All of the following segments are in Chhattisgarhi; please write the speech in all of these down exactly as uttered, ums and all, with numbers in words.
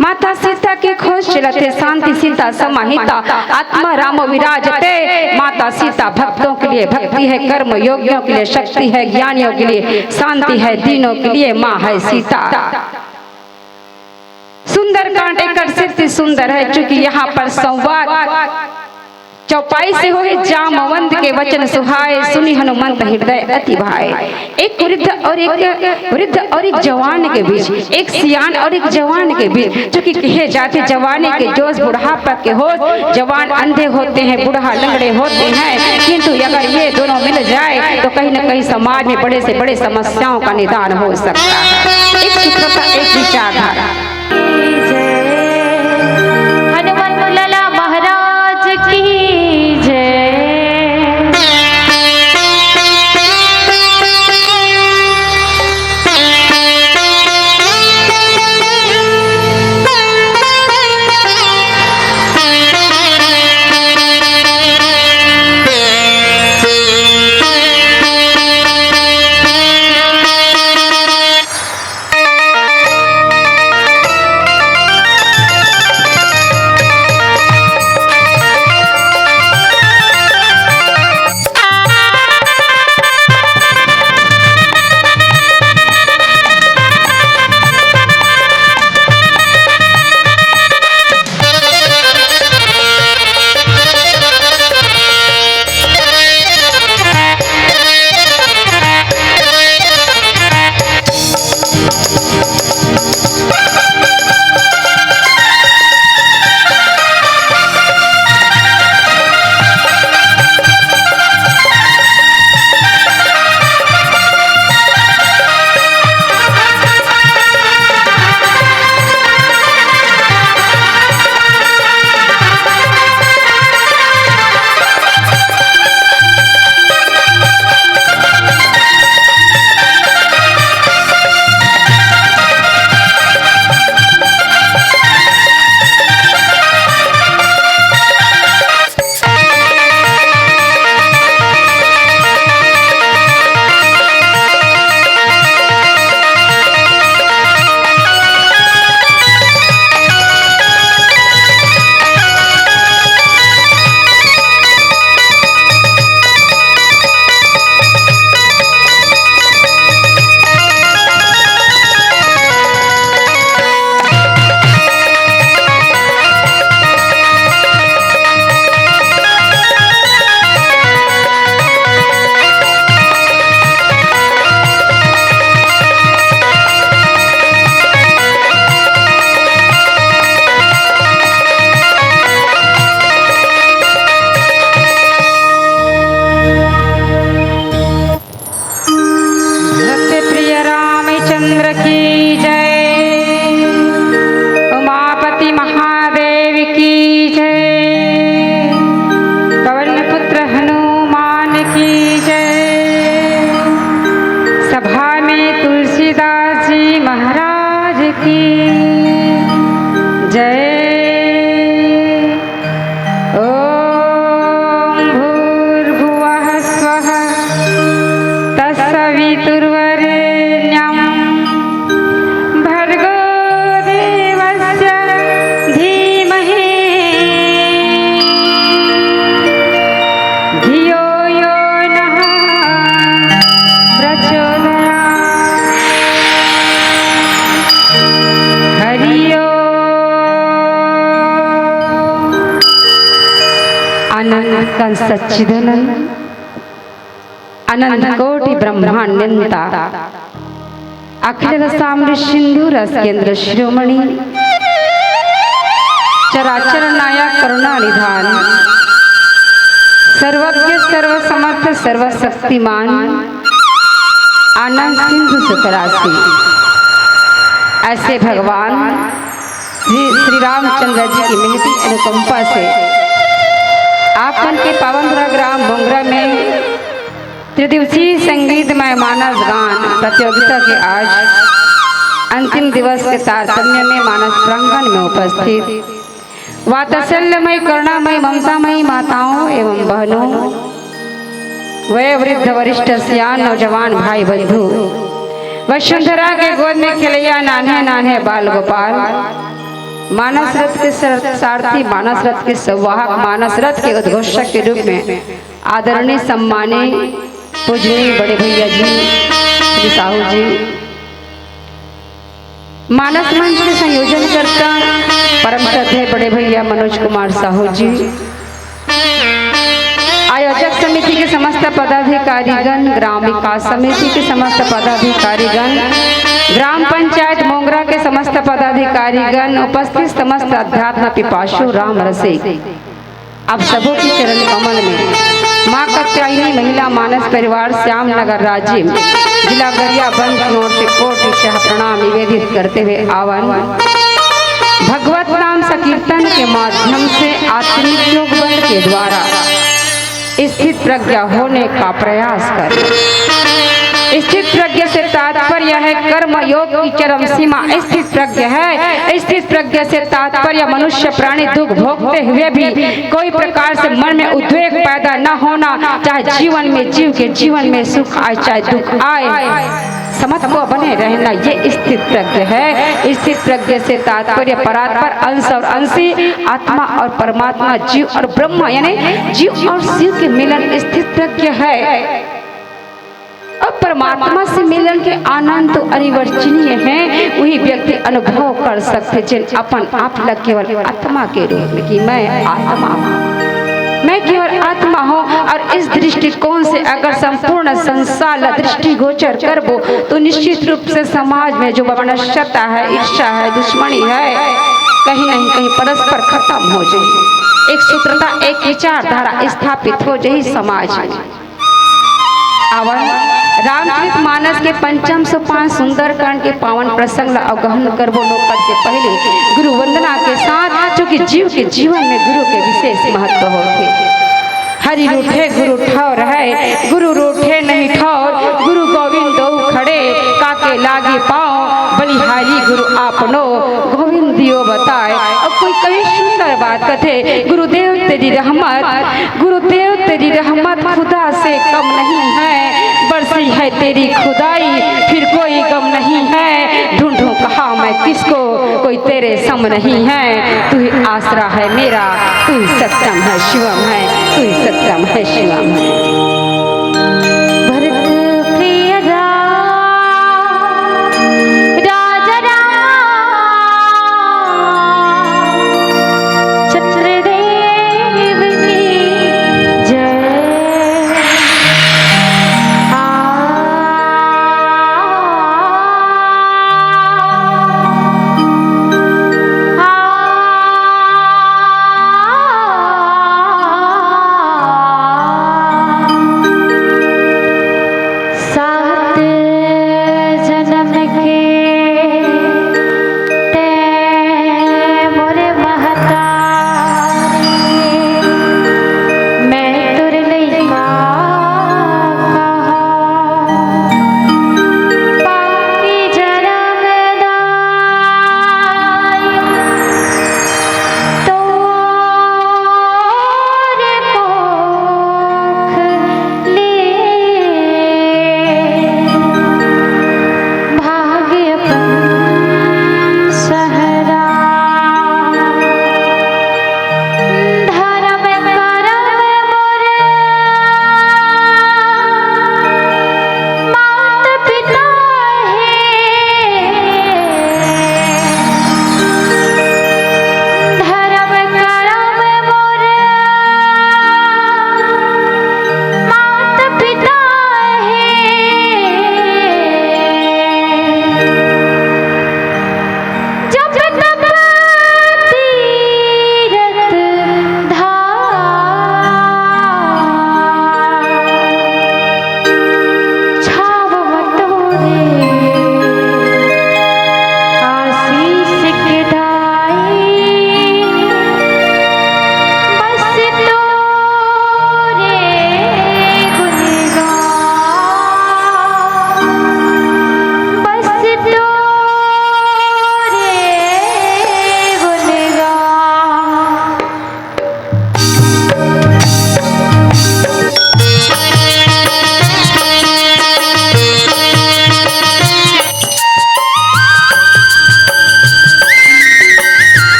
माता सीता की खोज चलत हे, शांति सीता समाहिता, आत्मा राम विराजते। माता सीता भक्तों के लिए भक्ति है, कर्म योगियों के लिए शक्ति है, ज्ञानियों के लिए शांति है, दीनों के लिए माँ है सीता। सुंदरकांड एकर से सुंदर है, चूंकि यहाँ पर संवाद चौपाई से होए। जामवंत के वचन सुहाए, सुनि हनुमंत हृदय अति भाए। एक वृद्ध और एक, वृद्ध और एक जवान के बीच, एक सियान और एक जवान के बीच, चूंकि कहे जाते जवानी के जोश, बुढ़ापा के होश, जवान अंधे होते हैं, बूढ़ा लंगड़े होते हैं, किंतु अगर ये दोनों मिल जाए तो कहीं ना कहीं समाज में बड़े से बड़े समस्याओं का निदान हो सकता है। एक चित्रता, एक विचारधारा। हनुमंत लाला महाराज की जय। भक्त प्रिय रामचंद्र की जय, उमापति महादेव की जय, पवन पुत्र हनुमान की जय, सभा में तुलसीदास जी महाराज की जय। ॐ भूर्भुवः स्वः तत्सवितुर्वरेण्यं भर्गो देवस्य धीमहि धियो यो नः प्रचोदयात्। हरि ओम। अनंत कंस सच्चिदानंद, अनंत कोटि ब्रह्मांड नियंता, अखिल रसामृत सिंधु रस केंद्र शिरोमणि, चराचर नायक करुणा निधान, सर्वज्ञ सर्वसमर्थ सर्वशक्तिमान, आनंद सिंधु सुख राशि। ऐसे भगवान श्री, श्री रामचंद्र जी की महती अनुकंपा से आप मन के पावन धरा ग्राम बोंगरा में त्रिदिवसीय संगीतमय मानस गान प्रतियोगिता के आज अंतिम दिवस के तारतम्य में मानस प्रांगण में उपस्थित वात्सल्यमय, करुणामय, ममतामय माताओं एवं बहनों, वय वृद्ध वरिष्ठ सियान नौजवान भाई बंधु, वसुंधरा के गोद में खेलैया नान्हे नान्हे बाल गोपाल, मानस रथ के सर-, सारथी, मानस रथ के संवाहक, मानस रथ के उद्घोषक के रूप में आदरणीय, सम्मानीय, पूजनीय बड़े भैया जी श्री साहू जी, मानस मंच के संयोजनकर्ता परम श्रद्धेय बड़े भैया मनोज कुमार साहू जी, आयोजक समिति के समस्त पदाधिकारीगण, ग्राम विकास समिति के समस्त पदाधिकारीगण, ग्राम पंचायत मोंगरा के समस्त पदाधिकारीगण, उपस्थित समस्त अध्यात्म पिपासु राम रसिक, आप सबों के चरण कमल में माँ कात्यायनी महिला मानस परिवार श्याम नगर राजिम, जिला गरियाबंद की ओर से कोटि शह प्रणाम निवेदित करते हुए आवन भगवत नाम संकीर्तन के माध्यम से आत्मिक योग बल के द्वारा स्थित प्रज्ञ होने का प्रयास करें। स्थित प्रज्ञ से तात्पर्य है कर्म योग की चरम सीमा। स्थित प्रज्ञ है, स्थित प्रज्ञ से तात्पर्य मनुष्य प्राणी दुख भोगते हुए भी कोई प्रकार से मन में उद्वेग पैदा न होना, चाहे जीवन में, जीव के जीवन में सुख आए चाहे दुख आए, समत्व बने रहना, ये स्थित प्रज्ञ है। स्थित प्रज्ञ से तात्पर्य परात्पर, अंश और अंशी, आत्मा और परमात्मा, जीव और ब्रह्म, यानी जीव और शिव के मिलन स्थित प्रज्ञ है। और परमात्मा से मिलन के आनंद तो अनिर्वचनीय है, वही व्यक्ति अनुभव कर सकते, जिन अपन आप ला केवल आत्मा के रूप में कि मैं आत्मा हूँ, मैं केवल आत्मा हूँ। और इस दृष्टिकोण से अगर संपूर्ण संसार ला दृष्टिगोचर करबो, तो निश्चित रूप से समाज में जो वैमनस्यता है, ईर्ष्या है, दुश्मनी है, कहीं नहीं कहीं परस्पर खत्म हो जाए, एक सूत्रता, एक विचारधारा स्थापित हो जाए समाज में। आवन रामचरित मानस के पंचम सोपान सुंदरकांड के पावन प्रसंग ला अवगहन करबो। लोकत से पहले गुरु वंदना के साथ, चूंकि जीव के जीवन में गुरु के विशेष महत्व होथे। हरि रूठे गुरु ठौर है, गुरु रूठे नहीं ठौर, गुरु गोविंद दो खड़े, काके लागे पाँव, बलिहारी गुरु आपनो, गोविंद दियो बताए। और कोई कहीं सुंदर बात कथे, गुरुदेव तेरी रहमत, गुरुदेव तेरी रहमत खुदा से कम नहीं है, बरसी है तेरी खुदाई, फिर कोई गम नहीं है। ढूंढूं कहाँ मैं किसको, कोई तेरे सम नहीं है। तू ही आसरा है मेरा, तू ही सत्यम है, शिवम है, तू ही सत्यम है, शिवम है। भरत प्रिय राम, राजा राम, चंद्रदेव की जय। आ, आ,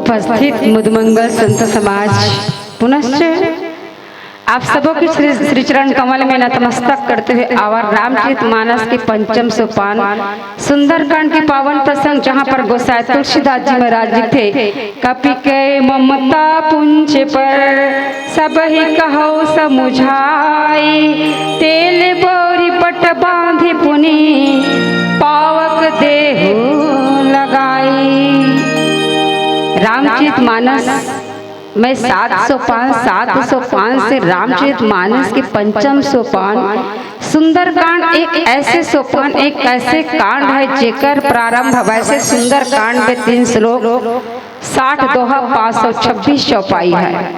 उपस्थित मुदमंगल संत समाज, पुनश्च आप सबों के श्री श्री चरण कमल में नतमस्तक करते हुए आवर रामचरित मानस के पंचम सोपान सुंदरकांड के पावन प्रसंग, जहाँ पर गोसाई तुलसीदास जी महाराज लिखथे, कपि के ममता पुंज पर सबहि कहौ समुझाई, तेल बौरी पट बांधि पुनि पावक देहु लगाई। रामचरित मानस में सात सोपान, सात सोपान से रामचरित मानस के पंचम सोपान सुंदरकांड एक ऐसे सोपान, एक ऐसे कांड है जेकर प्रारंभ वैसे सुंदरकांड में तीन श्लोक, साठ दोहा, पाँच सौ छब्बीस चौपाई है।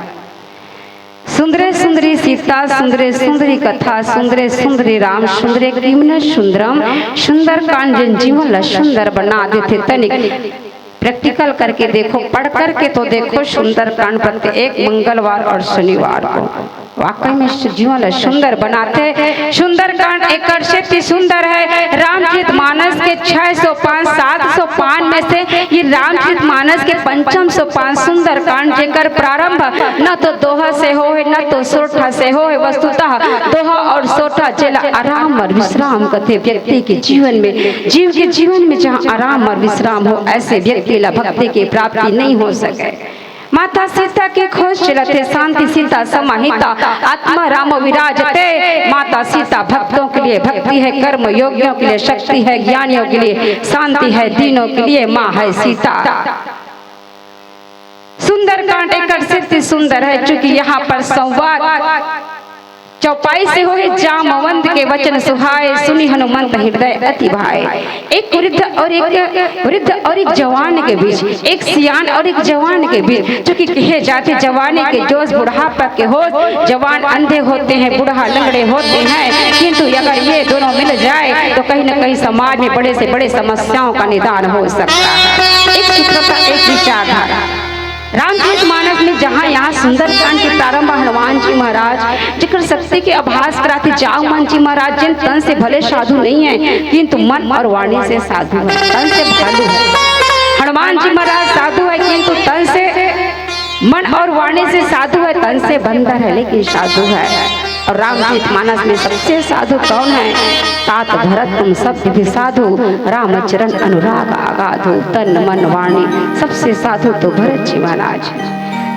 सुंदरे सुंदरी सीता, सुंदरे सुंदरी कथा, सुंदरे सुंदरी राम, सुंदरे किम न सुंदरम। सुंदरकांड जिन जीवन ला सुंदर बना देथे। तनिक प्रैक्टिकल करके देखो, पढ़ करके तो देखो सुंदरकांड प्रत्येक मंगलवार और शनिवार को। वाकई में जीवन ला सुंदर बनाथे। सुंदरकांड एकर से भी सुंदर है। रामचरित मानस के छह सोपान, सात सोपान में से ये रामचरित मानस के पंचम सोपान सुंदरकांड, जेकर प्रारंभ न तो दोहा से होहे, न तो सोरठा से होहे। वस्तुतः दोहा और सोरठा जेला आराम और विश्राम कथे। व्यक्ति के जीवन में, जीव के जीवन में जहाँ आराम और विश्राम हो, ऐसे व्यक्ति ला भक्ति की प्राप्ति नहीं हो सके। माता सीता की खोज चलत है, शांति सीता समाहिता, आत्मा राम विराजते। माता सीता भक्तों के लिए भक्ति है, कर्म योगियों के लिए शक्ति है, ज्ञानियों के लिए शांति है, दीनों के लिए माँ है सीता। सुंदरकांड एकर से भी सुंदर है, चूंकि यहाँ पर संवाद चौपाई से होहे, जामवंत के वचन सुहाए, सुनि हनुमंत हृदय अति भाए। एक वृद्ध और एक वृद्ध और एक जवान के बीच, एक सियान और एक जवान के बीच, जो कि कहे जाथे जवानी के जोश, बुढ़ापा के होश। जवान अंधे होते हैं, बूढ़ा लंगड़े होते हैं, किंतु अगर ये दोनों मिल जाए तो कहीं ना कहीं समाज में बड़े से बड़े समस्याओं का निदान हो सकता है। एक सूत्रता, एक विचारधारा। रामचरित मानस में जहाँ यहाँ सुंदरकांड के प्रारंभ हनुमान जी महाराज जेकर शक्ति के आभास कराथे, जामवंत जी महाराज जिन तन से भले साधु नहीं है, किंतु मन और वाणी से साधु है, तन से भालू है। हनुमान जी महाराज साधु है, किंतु तन से, मन और वाणी से साधु है, तन से बंदर है, लेकिन साधु है। और रामचरित मानस में सबसे साधु कौन है? तात भरत तुम सब विधि साधु, राम चरण अनुराग अगाधु। तन मन वाणी सबसे साधु तो भरत जी महाराज।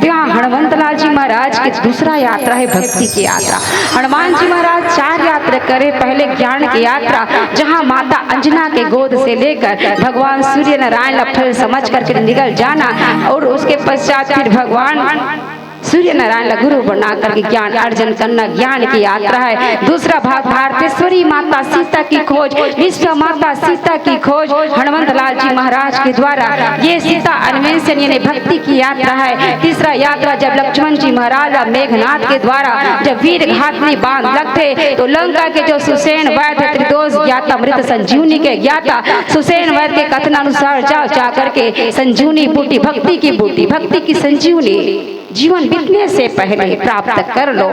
तो यहाँ हनुमंत लाल जी महाराज की दूसरा यात्रा है भक्ति की यात्रा। हनुमान जी महाराज चार यात्रा करे। पहले ज्ञान की यात्रा, जहाँ माता अंजना के गोद से लेकर भगवान सूर्य नारायण ला फल समझ करके निकल जाना, और उसके पश्चात फिर भगवान सूर्य नारायण ला गुरु बना करके ज्ञान अर्जन करना, ज्ञान की यात्रा है। दूसरा भाग भारतेश्वरी माता सीता की खोज, विश्व माता सीता की खोज हनुमंत लाल जी महाराज के द्वारा। ये सीता अन्वेषण यानी भक्ति की यात्रा है। तीसरा यात्रा जब लक्ष्मण जी महाराज और मेघनाथ के द्वारा जब वीर घातनी बाण लगथे तो लंका के जो सुषेण वैद्य त्रिदोष ज्ञाता मृत संजीवनी के ज्ञाता सुषेण वैद्य के कथनानुसार जा जा करके संजीवनी बूटी, भक्ति की बूटी, भक्ति की संजीवनी जीवन बीतने से पहले प्राप्त कर लो।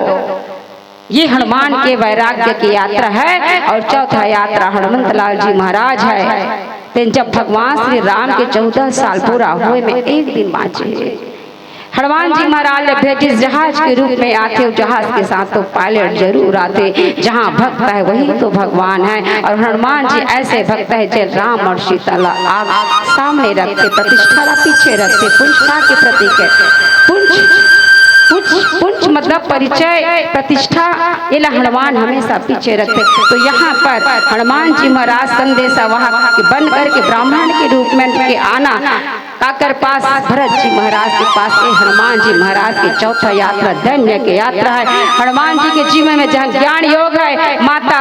ये हनुमान के वैराग्य की यात्रा है। और चौथा यात्रा हनुमंत लाल जी महाराज है। तेन जब भगवान श्री राम के चौदह साल पूरा हुए में एक दिन बाँचे, हनुमान जी महाराज ला भेजिस जहाज के रूप में आथे, अउ जहाज के साथ तो पायलट जरूर आथे। जहाँ भक्त है वही तो भगवान है। और हनुमान जी ऐसे भक्त है जो राम और सीता ला आग सामने रखथे, प्रतिष्ठा ला पीछे रखथे, पुंछ का के प्रतीक है। पुंछ, पुंछ, पुंछ मतलब परिचय, प्रतिष्ठा, ये ला हनुमान हमेशा पीछे रखथे। तो यहाँ पर हनुमान जी महाराज संदेशावाहक बन करके ब्राह्मण के रूप में के आना, काकर पास, भरत जी महाराज के पास, ये हनुमान जी महाराज की चौथा यात्रा धन्य की यात्रा है। हनुमान जी के जीवन में जहाँ ज्ञान योग है, माता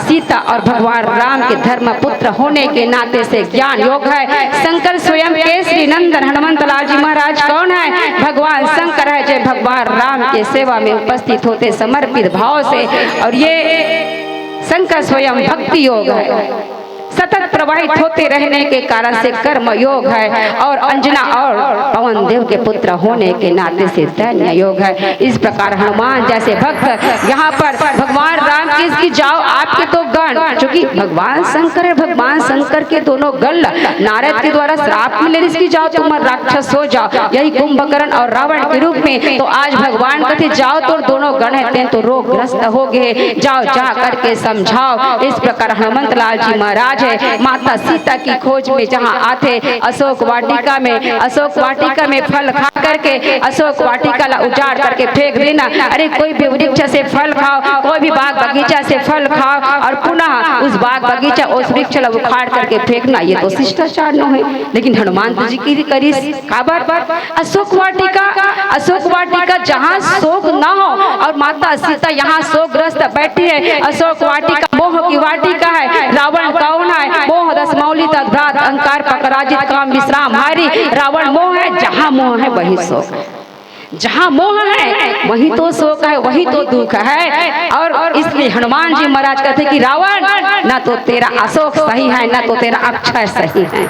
सीता और भगवान राम के धर्म पुत्र होने के नाते से ज्ञान योग है। शंकर स्वयं केसरी नंदन हनुमंत लाल जी महाराज कौन है? भगवान शंकर है, जो भगवान राम के सेवा में उपस्थित होते समर्पित भाव से। और ये शंकर स्वयं भक्ति योग है। सतत प्रवाहित होते रहने के कारण से कर्म योग है और अंजना और पवन देव के पुत्र होने के नाते से धन्य योग है। इस प्रकार हनुमान जैसे भक्त यहाँ पर भगवान राम की इसकी जाओ आपके तो गण, क्योंकि भगवान शंकर है, भगवान शंकर के दोनों गण नारद के द्वारा श्राप मिले इसकी जाओ तुम राक्षस हो जाओ, यही कुंभकर्ण और रावण के रूप में। तो आज भगवान कथे जाओ तो दोनों गण है तेन तो रोगग्रस्त हो गए, जाओ जा करके समझाओ। इस प्रकार हनुमंत लाल जी महाराज है माता सीता की खोज में जहाँ आथे अशोक वाटिका में, अशोक वाटिका में फल खा करके अशोक वाटिका ला उजाड़ करके फेंक देना। अरे कोई भी वृक्ष से फल खाओ, कोई भी बाग बगीचा से फल खाओ और पुनः उस बाग बगीचा उस वृक्ष ला उखाड़ करके फेंकना, ये तो शिष्टाचार नो है। लेकिन हनुमंत जी की करिस काबर? अशोक वाटिका, अशोक वाटिका जहाँ शोक ना हो और माता सीता यहाँ शोकग्रस्त बैठी है। अशोक वाटिका मोह की वाटिका है। रावण कौन है? मोह दस मौली तद्भ्रात अहंकार पराजित काम विश्राम हारी। रावण मोह है, जहाँ मोह है वही शोक है। जहाँ मोह है वही तो शोक है, वही तो दुख है। और इसलिए हनुमान जी महाराज कहते कि रावण, ना तो तेरा अशोक सही है, ना तो तेरा अक्षय सही है।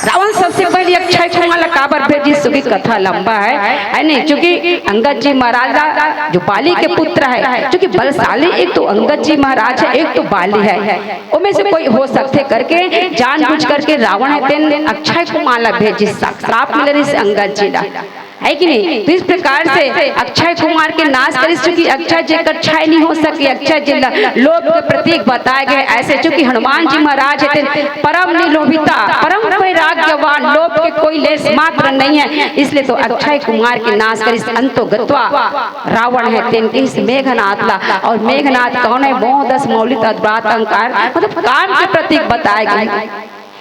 रावण सबसे पहले अक्षय कुमार ला काबर भेजिस, क्योंकि कथा लंबा है, है नहीं? क्योंकि अंगद जी महाराज ला जो बाली के पुत्र है, क्योंकि बलशाली एक तो अंगद जी महाराज है, एक तो बाली है, उनमें से कोई हो सकथे करके जानबूझ करके रावण है तेन अक्षय कुमार ला भेजिस, श्राप मिले रिहिस अंगद जी ला, है कि नहीं? तो इस प्रकार से अक्षय कुमार के नाश करिस, चूंकि अक्षय जेकर क्षय नहीं हो सके, अक्षय जिन लोभ के प्रतीक बताए गए। ऐसे चूंकि हनुमान जी महाराज है, परम निलोभिता, परम वैराग्यवान, लोभ के कोई लेस मात्र नहीं है, इसलिए तो अक्षय कुमार के नाश करिस। अंतो गत्वा रावण है तेन कहिस मेघनाथ ला। और मेघनाथ कौन है? मोह दस मौली तद्भ्रात अहंकार, मतलब काम के प्रतीक बताए गए।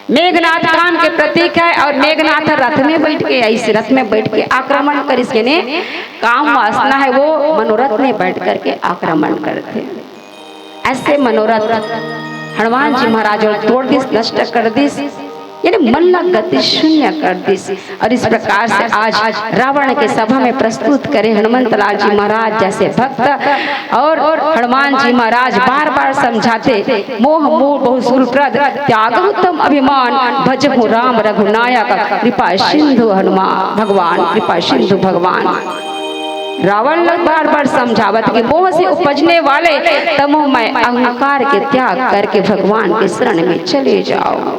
मेघनाथ काम के प्रतीक है और मेघनाथ रथ में बैठ के, इस रथ में बैठ के आक्रमण करिस, यानी काम वासना है वो मनोरथ में बैठ करके आक्रमण करथे। ऐसे मनोरथ हनुमान जी महाराज और तोड़ दिस, नष्ट कर दिस, यानी मन ला गति शून्य कर दिस। और इस प्रकार से आज रावण के सभा में प्रस्तुत करे हनुमंत लाल जी महाराज जैसे भक्त। और हनुमान जी महाराज बार बार समझाते, मोह मूल बहु सूल प्रद, त्याग उत्तम अभिमान, भजहु राम रघुनायक, कृपा सिंधु हनुमान भगवान, कृपा सिंधु भगवान। रावण ला बार बार समझावत कि मोह से उपजने वाले तमोमय अहंकार के त्याग करके भगवान के शरण में चले जाओ।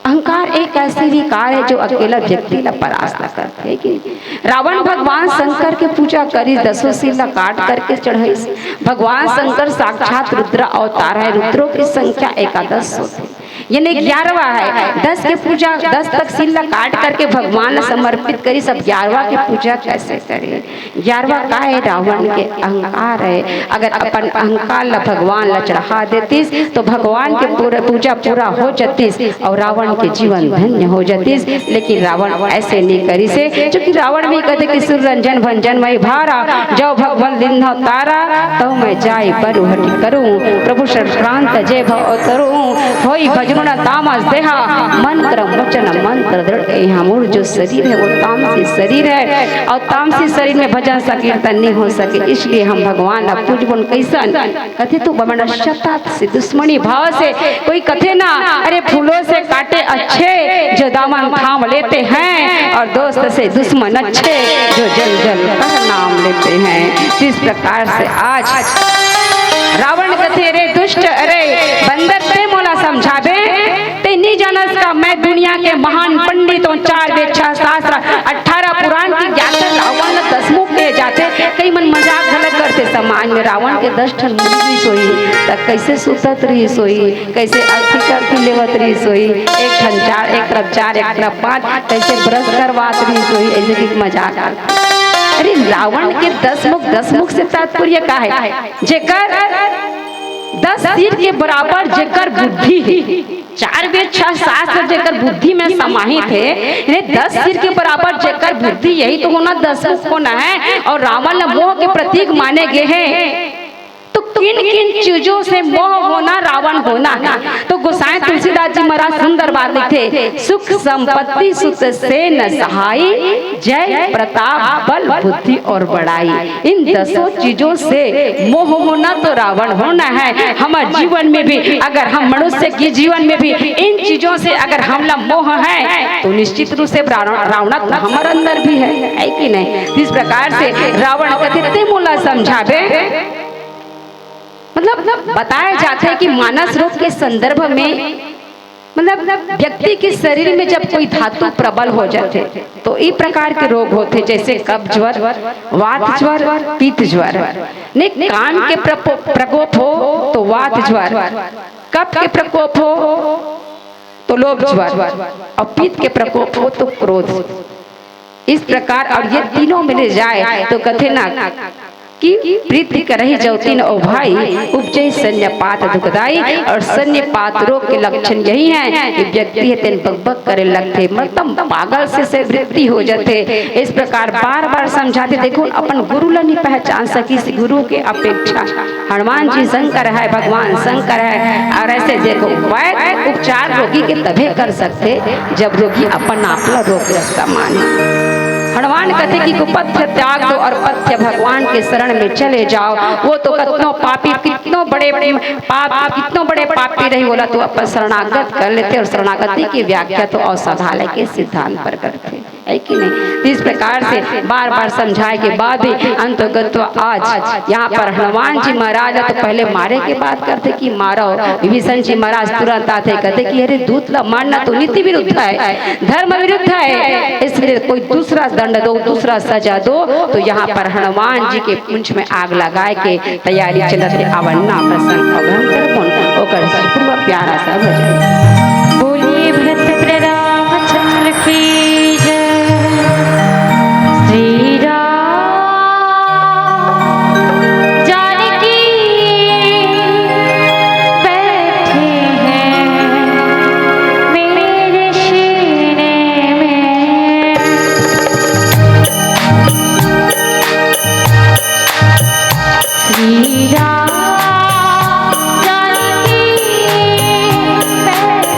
अहंकार एक ऐसी विकार है जो अकेला व्यक्ति ला परास्त करथे, है कि नहीं? रावण भगवान शंकर के पूजा करिस, दसों सिर ला काट करके चढ़ाइस। भगवान शंकर साक्षात रुद्र अवतार है, रुद्रों की संख्या एकादश होथे, यानी ग्यारहवा है। दस के पूजा, दस तक सिर ला काट करके भगवान ला समर्पित करिस, अब ग्यारहवा के पूजा कैसे करे? ग्यारहवा का है? रावण के अहंकार है। अगर अपन अहंकार ला भगवान ला चढ़ा देतिस तो भगवान के पूरा पूजा पूरा हो जतिस और रावण के जीवन धन्य हो जतिस। लेकिन रावण ऐसे नहीं करिस हे, क्योंकि रावण भी कहते कि सुर रंजन भंजन मई भारा, जो भगवान लिन्ह तारा, तव मैं जाय बरु हटि करूं, प्रभु संक्रांत जय भव तरूं, होई भजन तामस देहा, मन क्रम वचन मंत्र दृढ़। यहाँ मूल जो शरीर है वो तामसी शरीर है और तामसी शरीर में भजन संकीर्तन नहीं हो सके, इसलिए हम भगवान ला पूजबोन कैसन? कथे तू बमन शतात से दुश्मनी भाव से कोई कथे ना, अरे फूलों से काटे अच्छे जो दामन थाम लेते हैं और दोस्त से दुश्मन अच्छे जो जल जल कर नाम लेते हैं। जिस प्रकार से आज रावण कथे, रे दुष्ट, अरे बंदर, ते मोला समझाबे, ते नी जानस का मैं दुनिया के महान पंडित हूँ, चार वेद, छह शास्त्र, अठारह पुराण के ज्ञाता रावण ला दसमुख कहे जाथे। कई मन मजाक घलक करथे समाज में, रावण के दस ठन मुड़ी रिहिस होही, त कैसे सुतत रिहिस होही, कैसे अर्थी करती लेवत रिहिस होही, एक ठन चार, एक तरफ चार, एक तरफ पाँच, कैसे ब्रश करवात रिहिस होही, ऐसे की मजाक। अरे रावण के दस मुख, दस मुख से तात्पर्य का है? जेकर दस सिर के बराबर जेकर बुद्धि है, चार वेद छह शास्त्र जेकर बुद्धि में समाहित है, यानी दस सिर के बराबर जेकर बुद्धि, यही तो होना दस मुख होना है। और रावण ला मोह के प्रतीक माने गए हैं, तो किन किन चीजों से मोह होना रावण होना है। तो गोसाई तुलसीदास जी महाराज सुंदर बात लिखथे, सुख संपत्ति सुत सेन सहाई, जय प्रताप बल बुद्धि और बड़ाई। इन दसों चीजों से मोह होना तो रावण होना है। हमारे जीवन में भी अगर हम मनुष्य के जीवन में भी इन चीजों से अगर हमला मोह है तो निश्चित रूप से रावण, रावणत्व हमारे अंदर भी है, है कि नहीं? इस प्रकार से रावण कथे ते मोला समझाबे, मतलब बताया जाता है कि मानस रोग के संदर्भ में, मतलब व्यक्ति के शरीर में जब कोई धातु प्रबल हो जाते तो ई प्रकार के रोग होते, जैसे कब्ज ज्वर, वात ज्वर, पित्त ज्वर। ने काम के प्रपो-, प्रकोप हो तो वात ज्वर, कफ के प्रकोप हो तो लोभ ज्वर और पित्त के प्रकोप हो तो क्रोध। इस प्रकार और ये तीनों मिले जाए तो कथे ना कि प्रीति करहि जौतिन ओ भाई, उपजै सन्निपात दुखदाई। और सन्निपात रोग के लक्षण यही है कि व्यक्ति हे तेन बकबक करे लगथे, मतलब पागल से, से वृत्ति हो जाथे। इस प्रकार बार बार समझाथे, देखो अपन गुरु ला नहीं पहचान सकिस, गुरु के अपेक्षा हनुमान जी शंकर है, भगवान शंकर है। और ऐसे देखो वैद्य उपचार रोगी के तभे कर सकथे जब रोगी अपन आप ला रोगग्रस्त माने। हनुमान कथे कि कुपथ्य त्याग दो और पथ्य भगवान के शरण में चले जाओ। वो तो कतनो पापी, कितनो बड़े पाप, कितनो बड़े पापी रही, बोला तो अपन शरणागत कर लेथे। और शरणागति की व्याख्या तो औषधालय के सिद्धांत पर करथे, है कि नहीं? तो इस प्रकार से बार बार समझाए के बाद भी अंतगत आज यहाँ पर हनुमान जी महाराज तो पहले मारे के बात करथे कि मारो, विभीषण जी महाराज तुरंत आथे, कहथे कि अरे दूत ला मारना तो नीति विरुद्ध है, धर्म विरुद्ध है, इसलिए कोई दूसरा दंड दो, दूसरा सजा दो। तो यहाँ पर हनुमान जी के पूंछ में आग लगाए के तैयारी चलत हे। आवन ना प्रसंग अवधन कर मन ओकर से पूर्व प्यारा सा भजन। बोलिए भरत रामचंद्र की जय। श्री राम जानकी बैठे हैं मेरे सीने में। श्री राम जानकी बैठे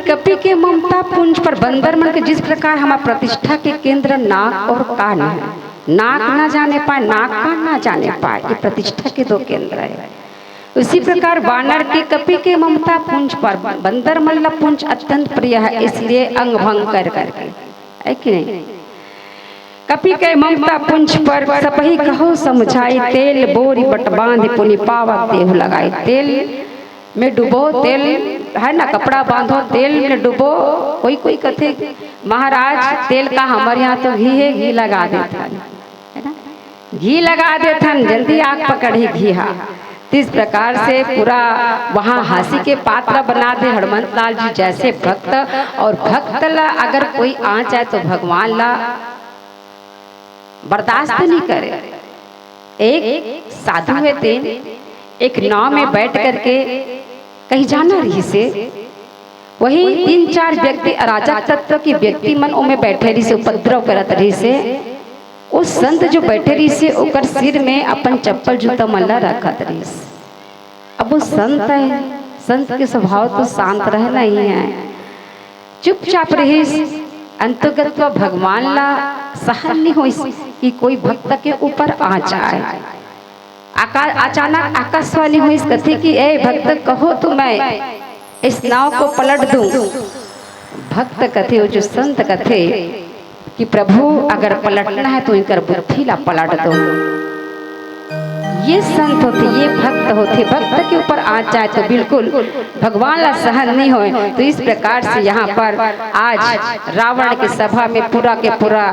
कपि के ममता पुंज पर बंदर मन के जिस प्रकार हमार प्रतिष्ठा के केंद्र नाक और कान है, नाक ना जाने पाए, नाक कान ना जाने पाए, ये प्रतिष्ठा के दो केंद्र है। उसी प्रकार वानर के कपि के ममता पुंज पर बंदर मन ला पुंज अत्यंत प्रिय है, इसलिए अंग भंग कर करके, है कि नहीं? कपि के ममता पुंज पर सबही कहो समझाई, तेल बोरी बट बांध पुनि पावक देहु लगाई। तेल में डुबो, तेल है ना, कपड़ा बांधो, तेल में डुबो। कोई कोई कथे, महाराज, तेल का, हमर यहाँ तो घी है, घी लगा देथन, है ना, घी लगा देथन, जल्दी आग पकड़ही घी हा। तो इस प्रकार से पूरा वहाँ हंसी के पात्र बना दे हनुमंत लाल जी जैसे भक्त। और भक्त ला अगर कोई आ जाए तो भगवान ला बर्दाश्त नहीं करे। एक साधु हे तेन, एक नाव में बैठ करके कहीं जाना रहिसे। वही तीन चार व्यक्ति, अराजक तत्व के व्यक्ति मन ओमे बैठे रहिसे, उपद्रव करत रहिसे। वो संत जो बैठे रहिसे, ओकर सिर में अपन चप्पल जूता मन ला रखत रहिस। अब वो संत है, संत के स्वभाव तो शांत रहना ही है। चुपचाप रहिस। अंतगत्वा भगवान ला सहन नहीं होइस कि कोई भक्त के ऊपर आ जाए। आका-, अचानक आकाशवाणी होइस, कथे कि, "ए भक्त, कहो तो मैं इस नाव को पलट दूं।" भक्त कथे, वो जो संत कथे कि, "प्रभु, अगर पलटना है तो इनकर बुद्धि ला पलट दो।" ये संत होथे, ये भक्त होथे, भक्त के ऊपर आ जाए तो बिल्कुल भगवान ला सहन नहीं होए। तो इस प्रकार से यहाँ पर आज रावण के सभा में पूरा के पूरा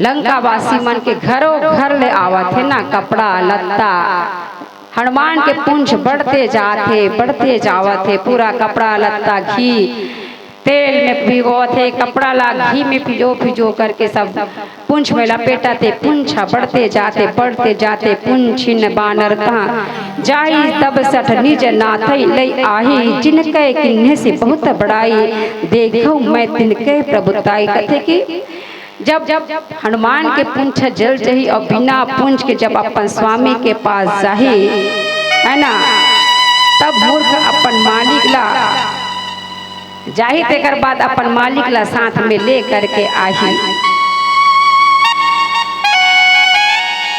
लंकावासी मन के घरों घर ले आवत हे ना, कपड़ा लत्ता, हनुमान के पूंछ बढ़ते जात हे, बढ़ते जावत हे, पूरा कपड़ा लत्ता घी तेल में भिगोत हे, कपड़ा ला घी में भिजो भिजो करके सब पूंछ में लपेटत हे। पूंछ बढ़ते जात हे, बढ़ते जात हे, पूंछिन बानर तहाँ जाई, तब सठ निज नाथै लई आही, जिनके किन्हें से बहुत बड़ाई, देखो मैं तिनके प्रभुताई। कथे कि जब हनुमान के पूंछ जल जही और बिना पूंछ के जब अपन स्वामी के पास जाही, है ना, तब मूर्ख अपन मालिक ला जाही, तेकर बाद अपन मालिक ला साथ में ले करके आही।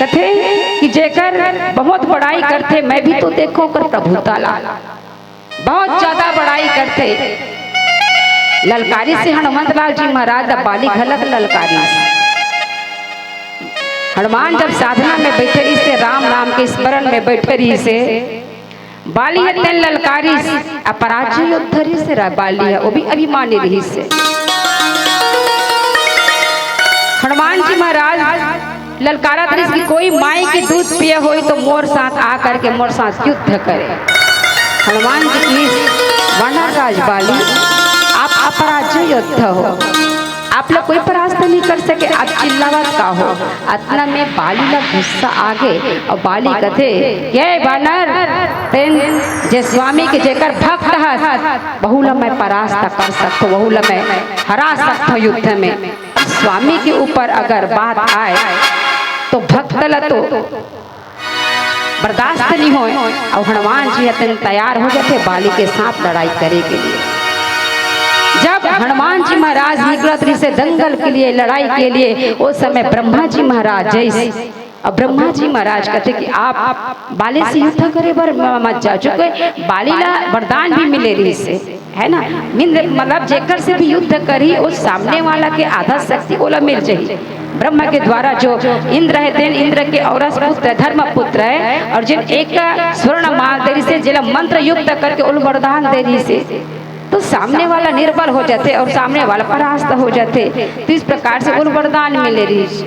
कथे कि जेकर बहुत बड़ाई करथे, मैं भी तो देखो ओकर प्रभुता ला। बहुत ज्यादा बड़ाई करथे। ललकारिस हनुमंत लाल जी महाराज ला बाली घलक ललकारिस। हनुमान जब साधना में बैठे रहिसे, राम नाम के स्मरण में बैठे रहिसे, बाली ह तेन ललकारिस, अपराजय योद्धा रहिसे रा-, बाली ह, वो भी अभिमानी रहिसे। हनुमान जी महाराज ललकारत रहिस कि कोई माई के दूध पिए होई तो मोर साथ आ करके मोर साथ युद्ध करे। हनुमान जी कहिस, वानर राज बाली, आप अपराजय योद्धा हो, आप लोग कोई परास्त नहीं कर सके, आप चिल्लावत का हो? अतना में बाली ला गुस्सा आगे और बाली कथे, "ये बानर, तेन जे स्वामी के जेकर भक्त हस, वहू ला मैं परास्त कर सकथो, वहू ला मैं हरा सकथो युद्ध में।" स्वामी के ऊपर अगर बात आए तो भक्त ला तो बर्दाश्त नहीं होए। और हनुमान जी ह तेन तैयार हो जाथे बाली के साथ लड़ाई करे के लिए। जब हनुमान जी महाराज निकलत रहिसे दंगल के लिए, लड़ाई के लिए, उस समय ब्रह्मा जी महाराज जैसे, और ब्रह्मा जी महाराज कहते कि आप बाली से युद्ध करे बर म-, मत जाओ, चूंकि बाली ला वरदान भी मिले रहिसे। है ना, मिंद-, मतलब जेकर से भी युद्ध करी, उस सामने वाला के आधा शक्ति ओला मिल जाही। ब्रह्मा के द्वारा जो इंद्र है, तेन इंद्र के औरस पुत्र, धर्म पुत्र है, और जिन एक स्वर्ण माल दे रहिसे, जेला मंत्र युक्त करके ओला वरदान दे रहिसे, तो सामने वाला निर्बल हो जाथे और सामने वाला परास्त हो जाथे। तो इस प्रकार से ओला वरदान मिले रहिस।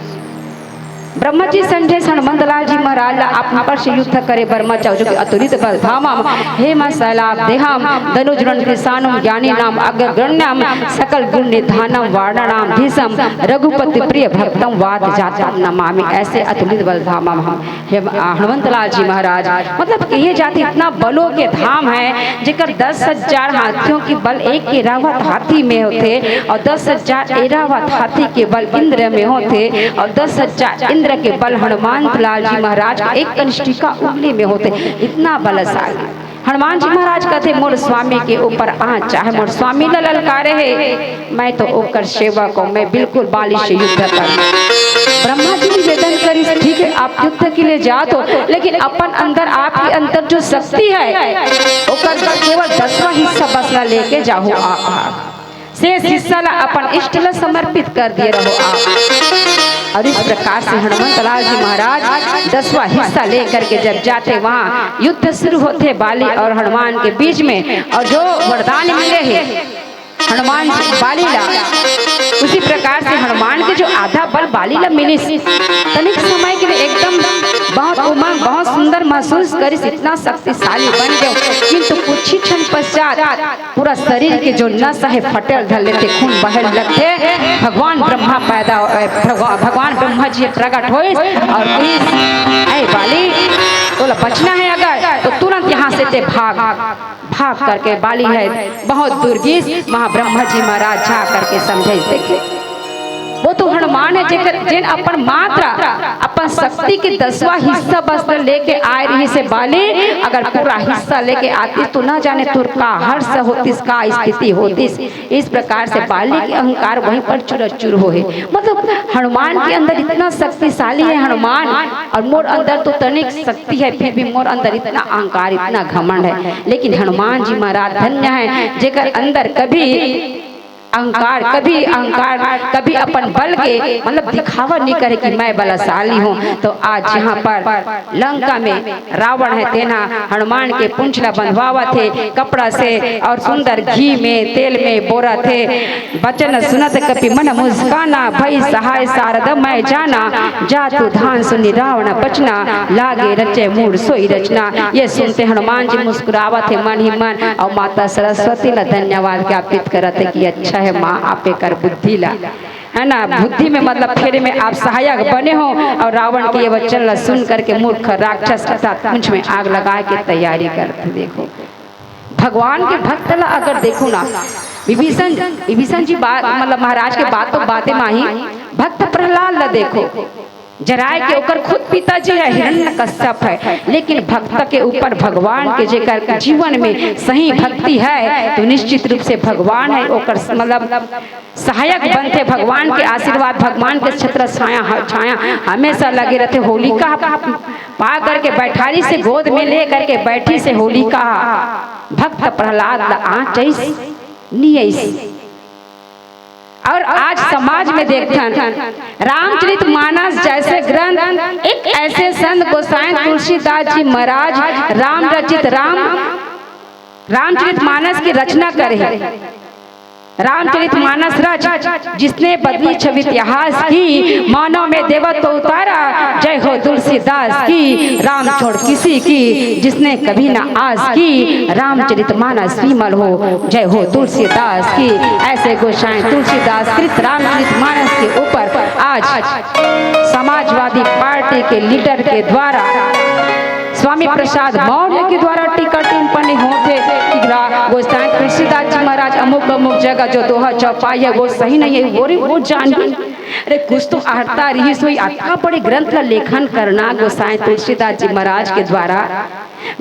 ब्रह्मा जी संजय हनुमंत लाल जी महाराज ला आप ऊपर से युद्ध करे बर मचाओ, जो कि अतुलित बल धामम हेम सैलाभ देहम दनुज रण कृशानुम ज्ञानी नाम अग्रगण्यम सकल गुण निधानम वारणा नाम धीसम रघुपति प्रिय भक्तम वात जातम नमामि। ऐसे अतुलित बल धामम हम हे हनुमंत लाल जी महाराज, मतलब कहे जात इतना बलों के धाम है, जेकर दस हजार हाथियों की बल एक ऐरावत हाथी में होथे और दस हजार ऐरावत हाथी के बल इंद्र में होथे और दस हजार इंद्र के बल हनुमंत लाल जी महाराज के एक कनिष्ठिका उंगली में होथे। इतना बलशाली हनुमान जी महाराज कथे, "मोर स्वामी के ऊपर आँच, चाहे मोर स्वामी ला ललकारे हे, मैं तो ओकर सेवक हूँ, मैं बिल्कुल बाली से युद्ध कर।" ब्रह्मा जी निवेदन करिस, "ठीक है, आप युद्ध के लिए जात हो, लेकिन अपन अंदर, आपके अंदर जो शक्ति है, ओकर केवल दसवाँ हिस्सा बस ला लेके जाहू आप।" शेष हिस्सा ला अपन इष्ट ला समर्पित कर दिए रहो आप। और इस प्रकार से हनुमंत लाल जी महाराज दसवाँ हिस्सा लेकर के जब जाते, वहाँ युद्ध शुरू होते बाली और हनुमान के बीच में, और जो वरदान मिले हैं हनुमान बाली ला, उसी प्रकार से हनुमान के जो आधा बल बाली ला मिलिस, तनिक समय के लिए एकदम बहुत उमंग, बहुत सुंदर महसूस करिस, इतना शक्तिशाली बन गए। किंतु कुछ ही क्षण पश्चात पूरा शरीर के जो नस है फटेल धर लेथे, खून बहेल लगथे। भगवान ब्रह्मा पैदा, अ, भगवा-, भगवान ब्रह्मा जी प्रकट होइस और कहिस, "ऐ बाली, तोला बचना है अगर तो तुरंत यहाँ से ते भाग।" भाग करके बाली है बहुत दूर गिस, वहाँ ब्रह्मा जी महाराज जा करके समझाइस। देखे, वो तो हनुमान है जेकर, जेन अपन मात्र अपन शक्ति के दसवाँ हिस्सा बस लेके आए रहिस हे बाली। अगर पूरा हिस्सा लेके आतिस तो ना जाने तोर का हर्ष होतिस, का स्थिति होतिस। इस प्रकार से बाली के अहंकार वहीं पर चूर चूर होहे। मतलब हनुमान के अंदर इतना शक्तिशाली है हनुमान, और मोर अंदर तो तनिक शक्ति है, फिर भी मोर अंदर इतना अहंकार, इतना घमंड है। लेकिन हनुमान जी महाराज धन्य है, जेकर अंदर कभी अहंकार, कभी अहंकार, कभी अपन बल के मतलब दिखावा नहीं करे कि मैं बलशाली हूँ। तो आज यहाँ पर लंका में रावण है, तेन ह हनुमान के पूंछ ला बंधवावत हे कपड़ा से और सुंदर घी में, तेल में बोरत हे। बचन सुनत कपि मन मुस्काना, भई सहाय सारद मैं जाना, जातु ध्यान सुनि रावण बचना, लागे रचे मूढ़ सोई रचना। ये सुनते हनुमान जी मुस्कुरावत हे मन ही मन और माता सरस्वती ला धन्यवाद ज्ञापित करत हे कि अच्छा है माँ, आप एकर बुद्धि ला, है ना, बुद्धि में मतलब फेरे में आप सहायक बने हो और रावण के ये वचन ला सुन करके मूर्ख राक्षस अर्थात पूंछ में आग लगाए के तैयारी करत हे। देखो, भगवान के भक्त ला अगर देखो ना, विभीषण, विभीषण जी बात, मतलब महाराज के बात तो बातें माही, भक्त प्रहलाद ला देखो, जराए के ओकर खुद पिताजी है, हिरण्यकश्यप है, लेकिन भक्त के ऊपर भगवान के जेकर जीवन में सही भक्ति है, तो निश्चित रूप से भगवान है ओकर, मतलब सहायक बनथे। भगवान के आशीर्वाद, भगवान के छत्र छाया, छाया हमेशा लगे रहथे। होलिका पा करके बैठारी से गोद में ले करके बैठी से होलिका भक्त प्रहलाद ला आँच आइस, नी आइस। और आज समाज में देखथन, रामचरित मानस जैसे ग्रंथ, एक ऐसे संत गोसाई तुलसीदास जी महाराज राम रचित, राम, रामचरित मानस की रचना करे हैं। रामचरित मानस रच, जिसने बदली छवि इतिहास की, मानव में देवत्व उतारा, जय हो तुलसीदास की। राम छोड़ किसी की जिसने कभी ना आस की, रामचरित मानस विमल हो, जय हो तुलसीदास की। ऐसे गोसाई तुलसीदास कृत रामचरित मानस के ऊपर आज समाजवादी पार्टी के लीडर के द्वारा, स्वामी प्रसाद मौर्य के द्वारा टीका टिप्पणी होथे कि रा-, गोसाई तुलसीदास जी महाराज अमुक अमुक जगह जो दोहा चौपाई है वो सही नहीं है, वो रे-, वो जान गई। अरे कुछ तो अर्हता रहिस होही, अतना बड़े ग्रंथ ला लेखन करना गोसाई तुलसीदास जी महाराज के द्वारा।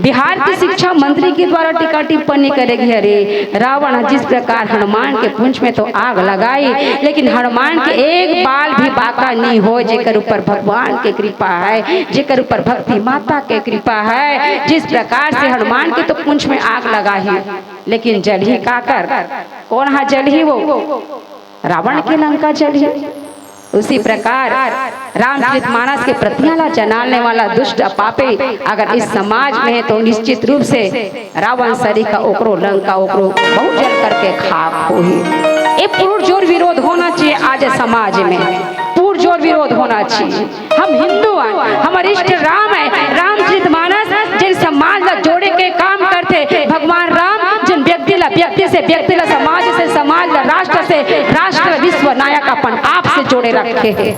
बिहार के शिक्षा मंत्री के द्वारा टीका टिप्पणी करे गे हे। अरे रावण जिस प्रकार हनुमान के पूंछ में तो आग लगाई, लेकिन हनुमान के एक बाल भी बांका नहीं हो, जेकर ऊपर भगवान के कृपा है, जेकर ऊपर भक्ति माता के कृपा है। जिस प्रकार से हनुमान के तो पूंछ में आग लगाही, लेकिन जलही काकर? कोन हा जलही वो? रावण के लंका जलही। उसी प्रकार रामचरित मानस के प्रतियां ला जनाने वाला दुष्ट पापी अगर इस समाज में है तो निश्चित रूप से रावण सरीखा ओकरो लंका ओकरो बहुत जल करके खाक होही। ये पुरजोर विरोध होना चाहिए आज समाज में, पुरजोर विरोध होना चाहिए। हम हिंदू हैं, हमर इष्ट राम है। रामचरित मानस जेन समाज ला जोड़े के काम करथे, भगवान राम जेन व्यक्ति ला व्यक्ति से, व्यक्ति ला समाज से, समाज ला राष्ट्र से, राष्ट्र ला विश्व नायक अपन आप से जोड़े रखे हे।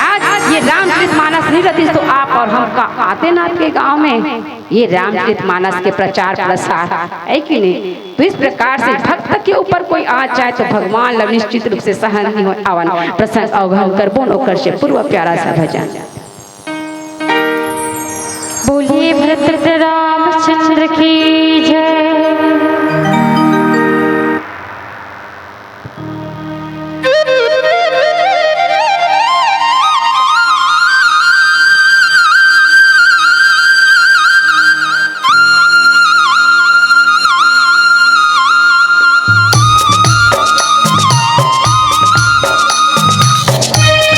आज ये रामचरित मानस नहीं रहती तो आप और हम का आते ना आपके गांव में? ये रामचरित मानस के प्रचार प्रसार है कि नहीं? तो इस प्रकार से भक्त के ऊपर कोई आ जाए तो भगवान ला निश्चित रूप से सहन नहीं हो। आवन प्रसंग अवगहन करबोन ओकर से पूर्व प्यारा सा भजन। हे भरत रामचंद्र की जय।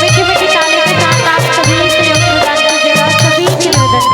मीठी मीठी ताली के साथ आप सभी सहयोग प्रदान कीजिएगा, सभी के मदद।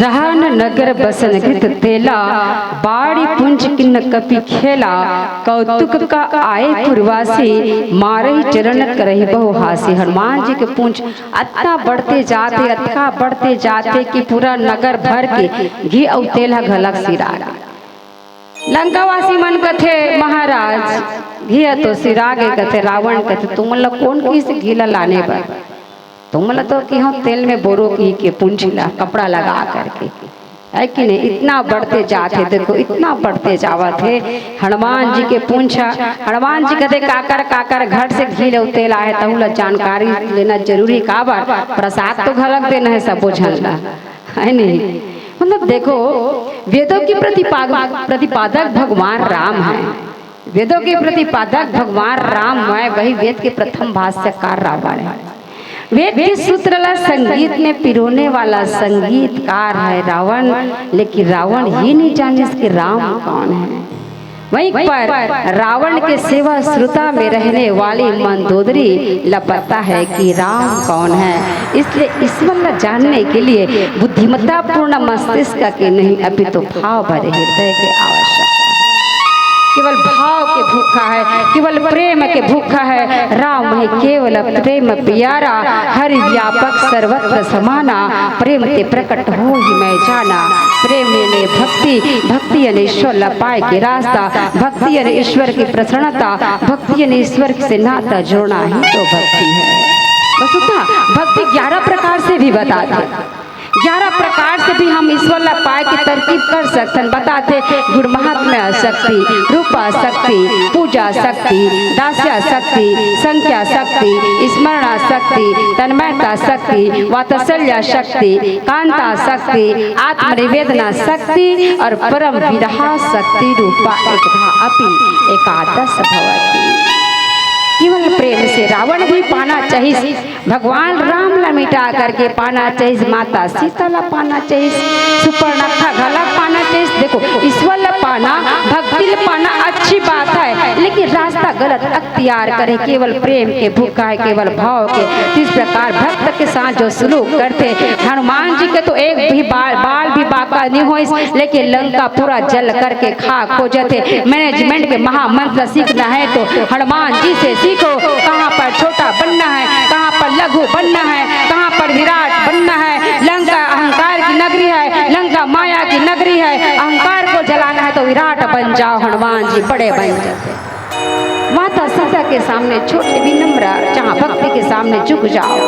रहन नगर बसन गृत तेला, बाड़ी पुंज किन्न कपि खेला। कौतुक का आए पुरवासी, मारहि चरण करहि बहु हासी। हनुमान जी के पूंछ अतना बढ़ते जाथे, अतना बढ़ते जाथे कि पूरा नगर भर के घी अउ तेल ह घलक सिरा गे। लंकावासी मन कथे, "महाराज, घी ह तो सिरा गे," कथे। रावण कथे, "तुमन ला कोन किहिस घी ला लाने बर? तुमन ला तो किहों तेल में बोरो घी के पूंछ ला, कपड़ा लगा करके।" है कि नहीं? इतना बढ़ते जात हे, देखो, इतना बढ़ते जावत हे। हनुमान जी के पूंछ, हनुमान जी कथे, "काकर, काकर घट से घी ले तेल आहे, तहु ला जानकारी लेना जरूरी काबर? प्रसाद तो घलक देना हे सबो झन ला, है नहीं?" मतलब देखो, वेदों के प्रतिपाद-, प्रतिपादक भगवान राम हैं। वेदों के प्रतिपादक भगवान राम हैं, वही वेद के प्रथम भाष्यकार रावण है। वेद के सूत्र ला संगीत में पिरोने वाला संगीतकार है रावण, लेकिन रावण ये नहीं जानिस कि राम कौन है। वहीं पर रावण के सेवा श्रुता में रहने वाली मंदोदरी ला पता है कि राम कौन है, इसलिए ईश्वर ला जानने के लिए बुद्धिमत्तापूर्ण मस्तिष्क के नहीं, अपितु भाव भरे हृदय के आवश्यकता है। केवल भाव के भूखा है, केवल प्रेम के भूखा है। राम है केवल प्रेम प्यारा, हरि व्यापक सर्वत्र समाना। प्रेम ते प्रकट होहि मैं जाना। प्रेम यानी भक्ति, भक्ति यानी ईश्वर ला पाए के रास्ता, भक्ति यानी ईश्वर की प्रसन्नता, भक्ति यानी ईश्वर से नाता जोड़ना ही तो भक्ति है। बस उतना, भक्ति ग्यारह प्रकार से भी बताथे, ग्यारह प्रकार से भी हम ईश्वर ला पाए के तरकीब कर सकथन। बताथे गुण महात्म्य शक्ति, रूपा शक्ति, पूजा शक्ति, दास्या शक्ति, संख्या शक्ति, स्मरणा शक्ति, तन्मयता शक्ति, वात्सल्य शक्ति, कांता शक्ति, आत्मनिवेदना शक्ति और परम विरहा शक्ति रूपा एकधा अपि एकादश भवति। केवल प्रेम से रावण भी पाना चाहिस, भगवान राम ला मिटा करके पाना चाहिस, माता सीता ला पाना चाहिस, सुपर्णखा घला पाना चाहिस। देखो, ईश्वर ला पाना, भक्ति ला पाना अच्छी बात है, लेकिन रास्ता गलत अख्तियार करे। केवल प्रेम के भूखा है, केवल भाव के। इस प्रकार भक्त के साथ जो सलूक करथे, हनुमान जी के तो एक भी बाल, बाल भी बाका नहीं होइस, लेकिन लंका पूरा जल करके खाक हो जाथे। Management के महामंत्र सीखना है तो हनुमान जी से सीखो। कहाँ पर छोटा बनना है, कहाँ पर लघु बनना है, कहाँ पर विराट बनना है। लंका अहंकार की नगरी है, लंका माया की नगरी है। अहंकार को जलाना है तो विराट बन जाओ, हनुमान जी बड़े बन जाते। माता सीता के सामने छोटे विनम्र, जहाँ भक्ति के सामने झुक जाओ,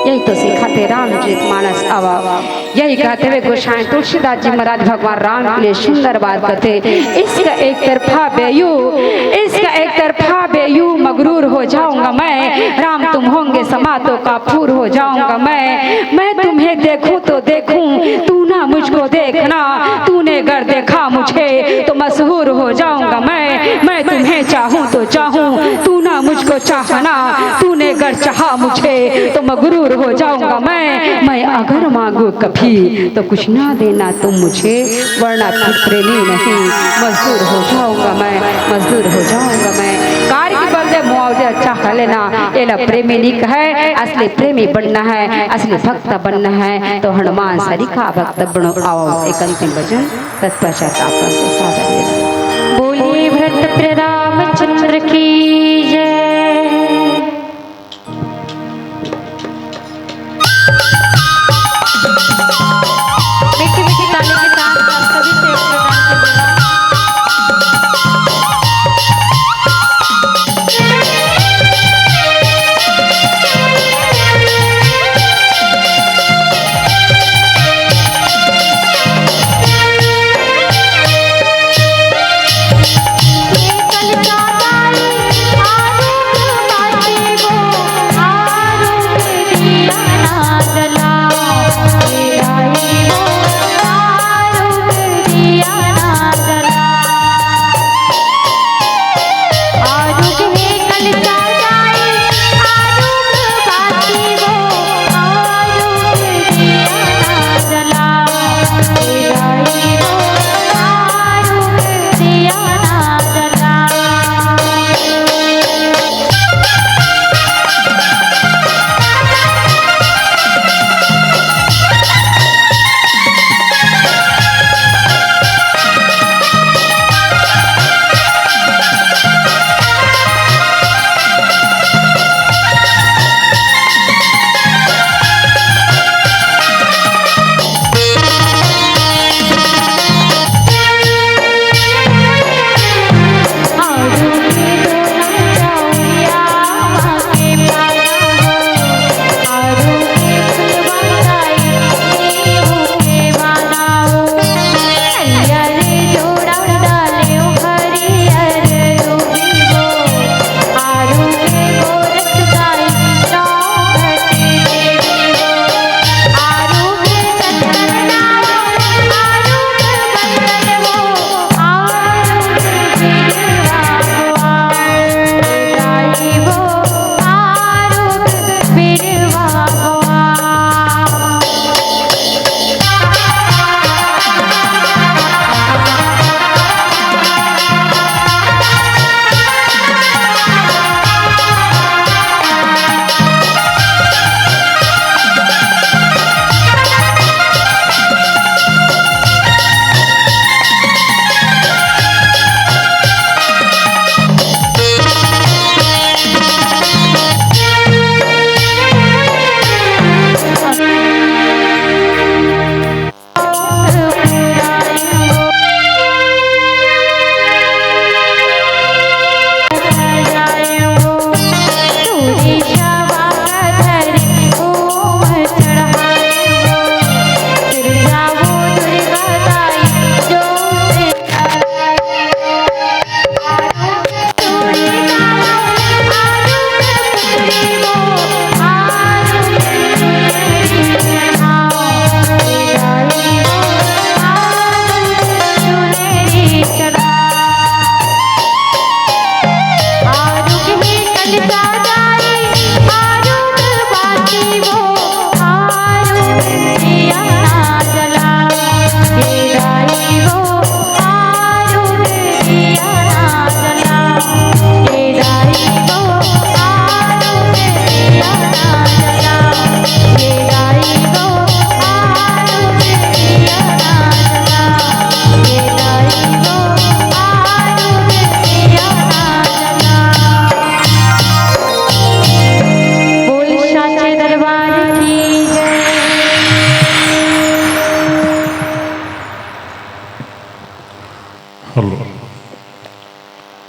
यही तो सिखाथे रामचरित मानस। अब यही कहते हुए गोसाई तुलसीदास जी महाराज भगवान राम के लिए सुंदर बात कहते, "इश्क एक तरफा बेयू, इश्क एक तरफा बेयू, मगरूर हो जाऊंगा मैं, राम तुम होंगे समा तो काफूर हो जाऊंगा मैं। मैं तुम्हें देखूं तो देखूं, तू ना मुझको देखना, तूने अगर देखा मुझे तो मशहूर हो जाऊंगा मैं। मैं तुम्हें चाहूं तो चाहूं, तू ना मुझको चाहना, तूने अगर चाहा मुझे तो मगरूर हो जाऊंगा मैं। मैं अगर मांगू कभी तो कुछ ना देना तुम मुझे, वरना फिर प्रेमी नहीं, मजदूर हो जाऊंगा मैं, मजदूर हो जाऊंगा मैं।" कार्य के बदले मुआवजा चाह लेना, एला प्रेमी नहीं कहे। असली प्रेमी बनना है, असली भक्त बनना है तो हनुमान सरीखा भक्त बनो। आओ, एक अंतिम भजन, तत्पश्चात आप सबका सादर। बोलिए भरत प्रिय रामचंद्र की जय।